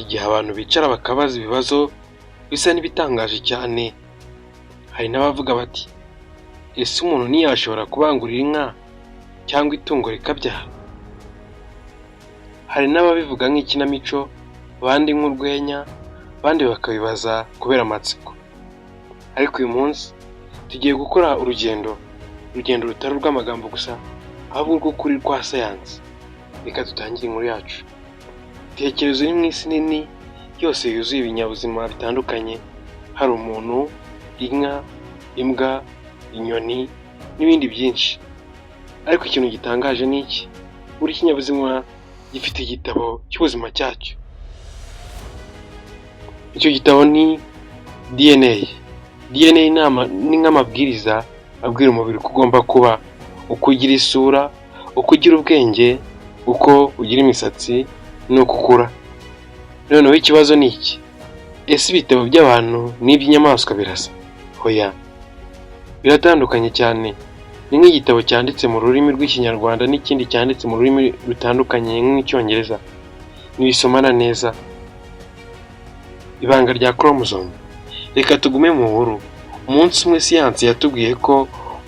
Igihe abantu bicara bakabaza ibibazo bisa n'ibitangaje cyane. Hari n'abavuga bati: "Ese umuntu ntiyashobora kubangurira inka cyangwa itungo rikabyara?" Hari n'ababivuga nk'ikinamico, abandi nk'urwenya, abandi bakabibaza kubera amatsiko. Ariko uyu munsi tugiye gukora urugendo, urugendo rutari urw'amagambo gusa, ahubwo urw'ukuri rwa siyansi. Reka dutangire inkuru yacu. Tekereza uri mu isi nini yose yuzuye ibinyabuzima bitandukanye, hari umuntu, inka, imbwa, inyoni n'ibindi byinshi. Ariko ikintu gitangaje ni iki: buri kinyabuzima gifite igitabo cy'ubuzima cyacyo. Icyo gitabo ni DNA. DNA ni nk'amabwiriza abwira umubiri uko ugomba kuba, uko ugira isura, uko ugira ubwenge, uko ugira imisatsi n'uko ukura. Noneho ikibazo ni iki: ese ibitabo by'abantu n'iby'inyamaswa birasa? Hoya, biratandukanye cyane. Ni nk'igitabo cyanditse mu rurimi rw'Ikinyarwanda n'ikindi cyanditse mu rurimi rutandukanye nk'Icyongereza. Ntibisomana neza. Ibanga rya chromosome. Reka tugume mu nkuru. Umunsi umwe siyansi yatubwiye ko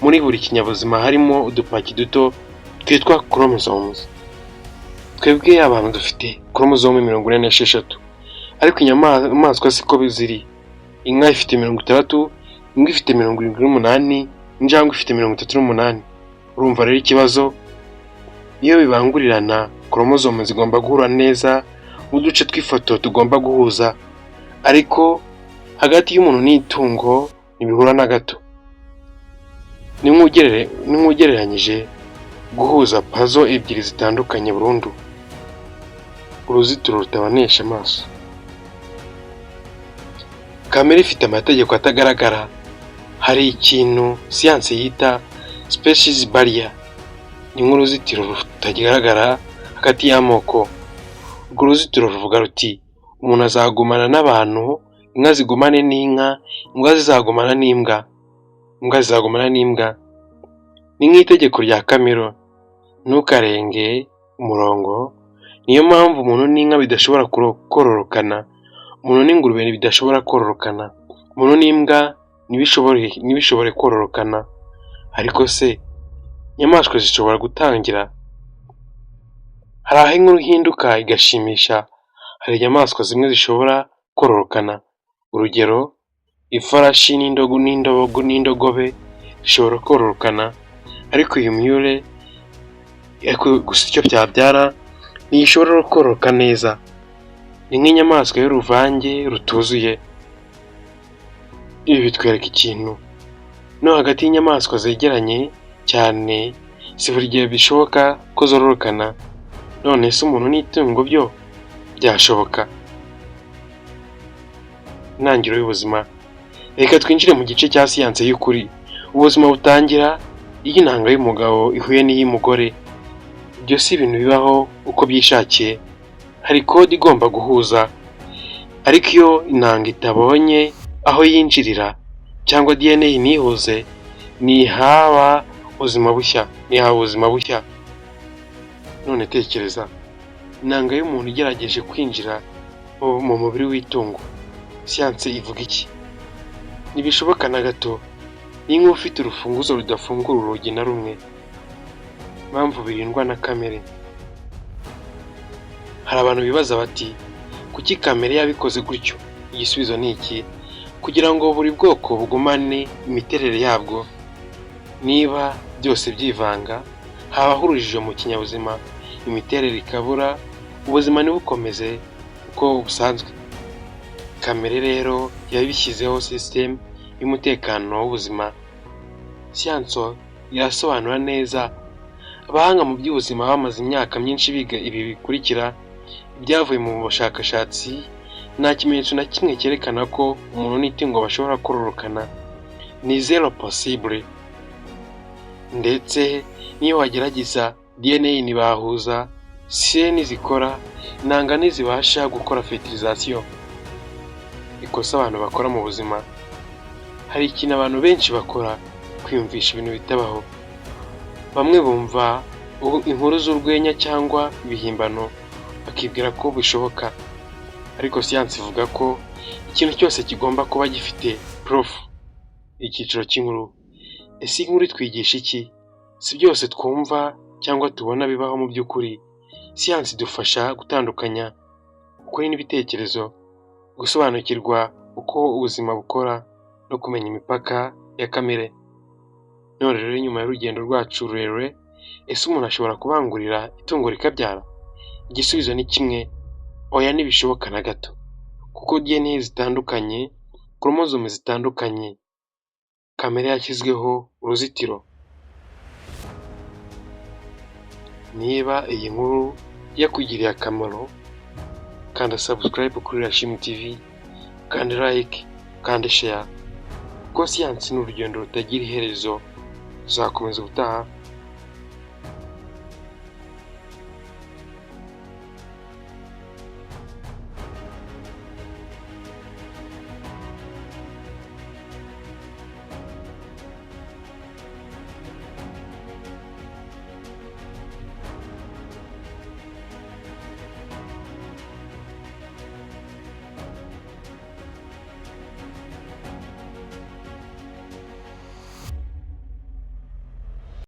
muri buri kinyabuzima harimo udupaki duto twitwa chromosomes. Twebwe abantu dufite chromosome 46, ariko inyamaswa siko ziri. Inka ifite 60, imbwa ifite 78, injangwe ifite 38. Urumva rero ikibazo? Iyo bibangurirana, chromosome zigomba guhura neza nk'uduce tw'ifoto tugomba guhuza, ariko hagati y'umuntu n'itungo ntibihura na gato. Ni nk'ugereranyije guhuza puzzle ebyiri zitandukanye burundu. Uruzitiro rutabonesha amaso. Kamere ifite amategeko atagaragara. Hari ikintu siyansi yita species barrier, ni nk'uruzitiro rutagaragara hagati y'amoko. Urwo ruzitiro ruvuga ruti: "Umuntu azagumana n'abantu, inka zigumane n'inka, imbwa zizagumana n'imbwa, imbwa zizagumana n'imbwa." Ni nk'itegeko rya kamere, ntukarenge umurongo. Niyo mpamvu umuntu n'inka bidashobora kororokana, umuntu n'ingurube bidashobora kororokana, umuntu n'imbwa ntibishobore kororokana. Ariko se inyamaswa zishobora gutangira? Hari aho inkuru ihinduka igashimisha. Hari inyamaswa zimwe zishobora kororokana. Urugero, ifarashi n'indogobe zishobora kororokana, ariko iyi mule gusa icyo byabyara ntishobora kororoka neza. Ni nk'inyamaswa y'uruvange rutuzuye. Ibi bitwereka ikintu: no hagati y'inyamaswa zegeranye cyane si buri gihe bishoboka ko zororokana. None se umuntu n'itungo byo byashoboka? Intangiriro y'ubuzima. Reka twinjire mu gice cya siyansi y'ukuri. Ubuzima butangira iyo intanga y'umugabo ihuye n'iy'umugore. Ibyo si ibintu bibaho uko byishakiye, hari code igomba guhuza. Ariko iyo intanga itabonye aho yinjirira cyangwa DNA ntihuze, ntihaba ubuzima bushya, ntihaba ubuzima bushya. None tekereza intanga y'umuntu igerageje kwinjira mu mubiri w'itungo, siyansi ivuga iki? Ntibishoboka na gato. Ni nk'ufite urufunguzo rudafungura urugi na rumwe. Impamvu birindwa na kamere. Hari abantu bibaza bati: "Kuki kamere yabikoze gutyo?" Igisubizo ni iki: kugira ngo buri bwoko bugumane imiterere yabwo. Niba byose byivanga, habaho urujijo mu kinyabuzima, imiterere ikabura, ubuzima ntibukomeze uko busanzwe. Kamere rero yabishyizeho sisitemu y'umutekano w'ubuzima. Siyansi irasobanura neza. Abahanga mu by'ubuzima bamaze imyaka myinshi biga ibi bikurikira: ibyavuye mu bushakashatsi, nta kimenyetso na kimwe cyerekana ko umuntu n'itungo bashobora kororokana. Ni zero possible. Ndetse n'iyo wagerageza, DNA ntibahuza, cell ntizikora, intanga ntizibasha gukora fertilisation. Ikosa abantu bakora mu buzima. Hari ikintu abantu benshi bakora: kwiyumvisha ibintu bitabaho. Bamwe bumva inkuru z'urwenya cyangwa ibihimbano, bakibwira ko bishoboka. Ariko siyansi ivuga ko ikintu cyose kigomba kuba gifite proof. Icyiciro cy'inkuru. Ese inkuru itwigisha iki? Si byose twumva cyangwa tubona bibaho mu by'ukuri. Siyansi idufasha gutandukanya ukuri n'ibitekerezo, gusobanukirwa uko ubuzima bukora no kumenya imipaka ya kamere. None rero, nyuma y'urugendo rwacu rurerure, ese umuntu ashobora kubangurira itungo rikabyara? Igisubizo ni kimwe: oya, ntibishoboka na gato, kuko DNA zitandukanye, koromozome zitandukanye, kamere yashyizweho uruzitiro. Niba iyi nkuru yakugiriye akamaro, kanda subscribe kuri Rashim TV, kandi like, kandi share, kuko siyansi ni urugendo rutagira iherezo. Tuzakomeza ubutaha.